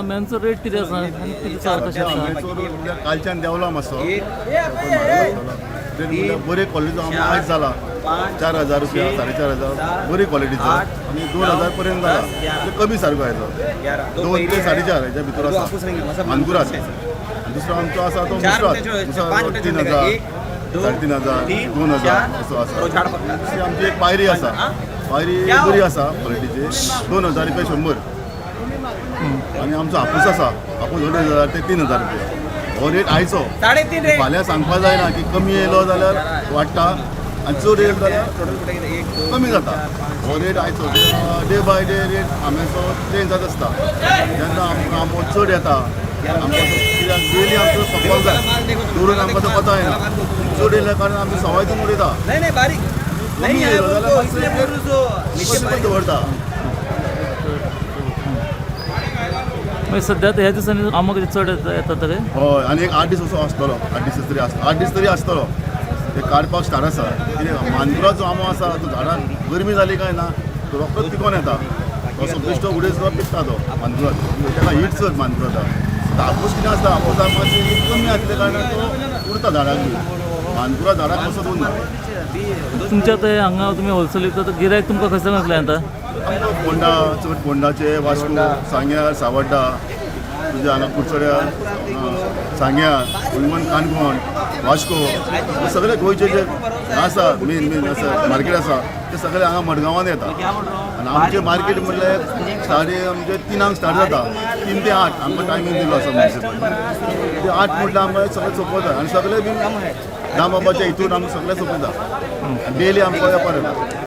आंब्यांचो rate कितें आसा आनी कितें चार कशें आसा? आंब्याचो रेट म्हणल्यार कालच्यान देंवला मातसो. रेट म्हणल्यार बरे क्वॉलिटीचो आंबो आयज जाला 4000 रुपया, 4500 बरी क्वॉलिटीचो, आनी 2000 पर्यंत जाला. म्हणजे कमी सारको आयलो 2 ते 4.5 हेच्या भितर आसा मानकुराद. आनी दुसरो आमचो आसा तो मुसराद. मुसराद 3000, 3500, 2000 असो आसा. दुसरी आमची एक पायरी आसा. पायरी बरी आसा क्वॉलिटीची, 2000 रुपया 100. आनी आमचो हापूस आसा. हापूस 2500 ते 3000 रुपया हो रेट आयचो. 3.5 रे. फाल्यां सांगपा जायना की कमी येयलो जाल्यार वाडटा आनी चड येयलो जाल्यार कमी जाता. हो रेट आयचो. डे बाय डे रेट आंब्याचो चेंज जात आसता. जेन्ना आमकां आंबो चड येता आमकां तो, कित्याक डेली आमचो सोंपपाक जाय, दवरून आमकां तो पता येना. चड येयल्या कारणान आमी सवाय दिवन उडयता. नहीं नहीं, बारीक कमी नहीं है. येयलो वो जाल्यार तो मातसो इसलिए बोल रहा हूँ, जो नीचे कमी दवरता. मागीर सद्या आतां ह्या दिसांनी आंबो कितें चड येता तर? हय, आनी एक 8 दीस असो आसतलो, 8 दीस तरी आसतलो, 8 दीस तरी आसतलो. ते काडपाक स्टार्ट आसा. कितें मानकुराचो आंबो आसा तो झाडान गरमी जाली काय ना तो रोकडोच पिकोन येता. असो बेश्टो उडयत सुद्दां पिकता तो मानकुराद. ताका हीट चड मानकुरादा. हापूस कितें आसता, हापूस मातशी हीट कमी आसल्या कारणान तो उरता झाडाक बी. मानकुराद झाडाक कसो उरना. तुमच्या आतां हांगा तुमी होलसेल विकता, तर गिरायक तुमकां खंयसर खंयसल्यान येता? आमकां फोंडा, चड फोंडाचे, वास्को, सांग्यार, सावड्डा, तुज्या हांगा कुडचड्यार, सांग्यार, उलमन, काणकोण, वास्को, हे सगळे गोंयचे जे आसा मेन मेन आसा मार्केट आसा ते सगळे हांगा मडगांवान येता. आनी आमचें मार्केट म्हणल्यार स्टार्ट आमचे 3 स्टार्ट जाता. 3 ते 8 आमकां टायमींग दिलो आसा मुन्सिपल. ते 8 म्हटल्यार आमकां सगळें सोंपयता आनी सगळे बीन दामबाबाच्या हितून आमकां सगळें सोंपयता. डेली आमकां वेपार येता.